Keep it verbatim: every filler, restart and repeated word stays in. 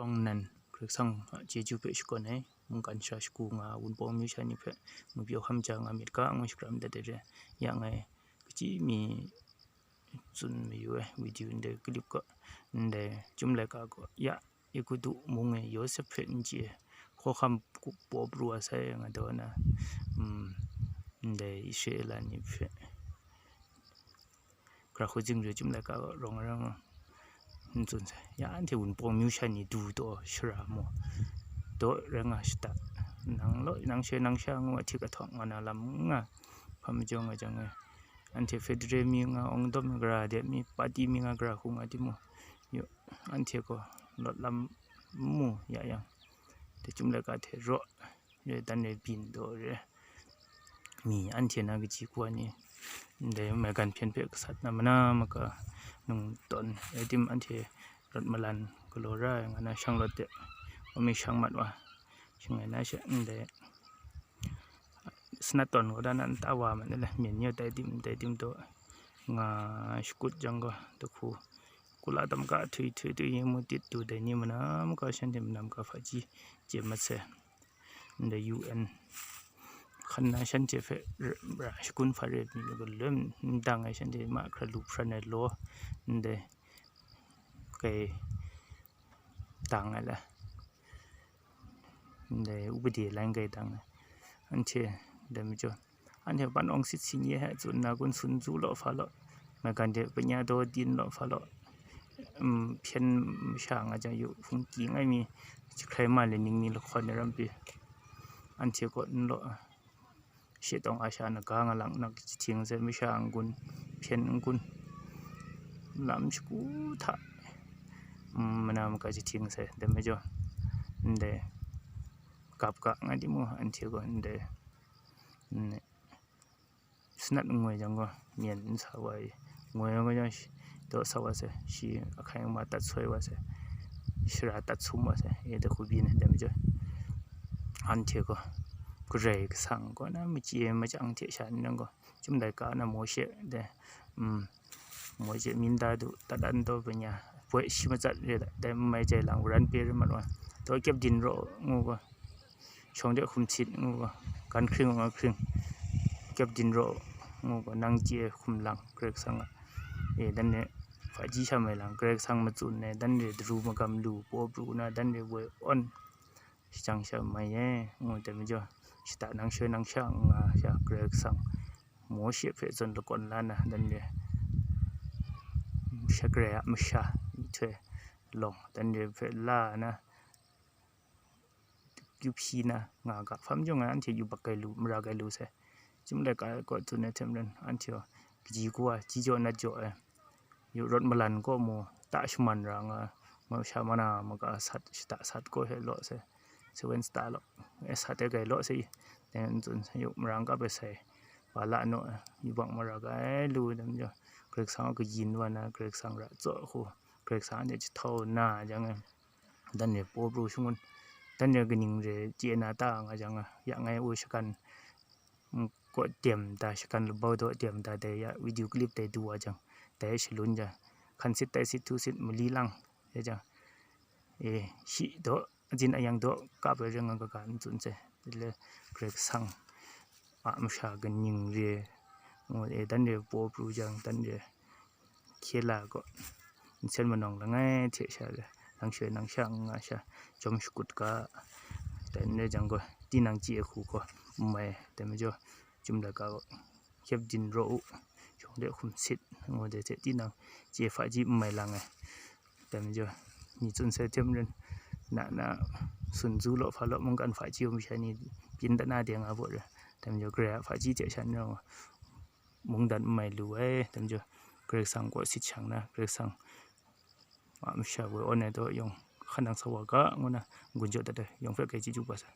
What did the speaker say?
Pawng nan Karai Kasang a chyeju hpe shakawn ai, mungkan sha shagu nga, Wunpawng amyu sha ni hpe ngwipyaw hkam ja nga myit ga, ngu shakram dat ai re. Ya ngai kaji mi tsun mayu ai, video ndai clip gaw, ndai Chyum Laika gaw, ya, Egutu mung e Yawsep hpe n chye, hkawhkam paw pru wa sai, nga taw na, mm, ndai Israela ni hpe, Gara hku zing re Chyum Laika rawng ai rawng n tsun sai. Ya anhte Wunpawng amyu sha ni du taw shara mu, daw rai nga shada, nang law, nang she nang sha ngu ahtik ahtawk nga na lam n nga, hpa majaw nga jang e, anhte federal mi nga, awng dawm gara de mi, party mi nga, gara hku nga timung, yu, anhte gaw lawt lam n mu ya yang, dai Chyum Laika hte raw re, dan re byin taw re, mi anhte na kaji kawa ni, ndai maigan hpyen hpe gasat na mana maka nung tawn rai tim, anhte rawt malan galaw ra ai nga na, shang lawt de, wa mi shang mat wa, shing ai na she, ndai sanat tawn kaw da na nta wa mat na le, myen ni tai tim, tai tim taw nga shakut jang gaw, dahku kula tam ga htui htui htui yin mu tit tu dai ni mana maka shanhte manam ga hpaji chye mat sai. Ndai U N hkan na shanhte hpe ra, ra shakun hpa re mi galoi n dang ai, shanhte mahkra lu hpran ai law, ndai kai dang ai la, ndai upade lain kai dang ai, anhte dai majaw, anhte ban awng sit sin ye hte tsun na kun, sun zu law hpa law, maigan de panya daw din law hpa law, um, hpyen masha nga jang yu hpungki ngai mi, jahkrai ma le ning mi lahkawn ai ram pyi, anhte kaw n law, she tawng a sha na ga nga lang nak jahting sai, masha n-gun, hpyen n-gun, lam shagu hta, um, mana maka jahting sai, dai majaw, ndai gap ga nga di mu, anhte gaw ndai, mm, sanat n ngoi jang gaw, myen n sa wa i, ngoi ai gaw jang, shi, daw sa wa sai, shi ahkai ama tat soi wa sai, shara tat sum wa sai, e dahku byin ai, dai majaw, anhte gaw Karai Kasang kaw na machye machyang hte sha n rai gaw, Chyum Laika na Mawshe dai, um, Mawshe minda du, tadan taw panya, poi shi matsat re da, dai n mai jai lang, waran pe re mat wa, daw kyep din raw ngu gaw, shawng de hkum sit ngu gaw, gan hkring nga hkring, kyep din raw ngu gaw, nang chye hkum lang Karai Kasang a, e, dan re hpaji sha mai lang Karai Kasang matsun ai, dan re daru magam lu paw pru na, dan re woi awn shajang sha mai e, ngu dai majaw, shata nang shoi nang sha nga sha Karai Kasang Mawshe hpe zawn lakawn la na, dan re shagrai a masha myihtoi lawng, dan re hpe la na, yu hpyi na nga ga, hpa majaw nga anhte yubak gai lu, mara gai lu sai. Chyum Laika kaw tsun ai hte maren, anhte gaw kaji kawa, ji jaw nat jaw ai, yu rawt malan kaw mu, ta shaman ra nga, masha mana maga sat, shata sat kaw hte law sai, seven star law, e, sat e gai law sai, dai n tsun sai, yu marang kap ai sai, wa la naw ai, yubak mara gai lu, dai majaw, Karai Kasang a kayin wa na, Karai Kasang ra tsaw hku, Karai Kasang anhte jahtau na jang e, dan re paw pru shangun, dan re kaning re chye na ta nga jang a, ya ngai u shakan, mm, kaw dem da, shakan labau daw dem da, dai ya video clip dai du wa jang, dai shalun jang, hkan sit tai sit htu sit mali lang, ya jang, e, shi daw, ajin ayang daw kap ai ring nga ga ga n tsun sai, dai le Karai Kasang a masha kaning re, ngu e, dan re paw pru jang, dan re hkye la gaw, nsen manawng langai hte sha le, nang shoi nang sha nga sha, jawm shakut ga, dai n rai jang gaw, tinang chye hku gaw n mai, dai majaw, Chyum Laika gaw, kyep din raw u, shawng de hkum sit, ngu dai hte, tinang chye hpaji n mai lang ai, dai majaw, ni tsun sai hte maren, na, na, sun zu law hpa law, mungkan hpaji wa masha ni byin dat na de nga baw re, dai majaw, Karai a hpaji hte sha n rai wa, mungdan n mai lu ai, dai majaw, Karai Kasang kaw sit shang na, Karai Kasang a masha woi awn ai daw yawng, hkan nang sa wa ga, ngu na, n-gun jaw dat ai, yawng hpe grai chyeju kaba sai.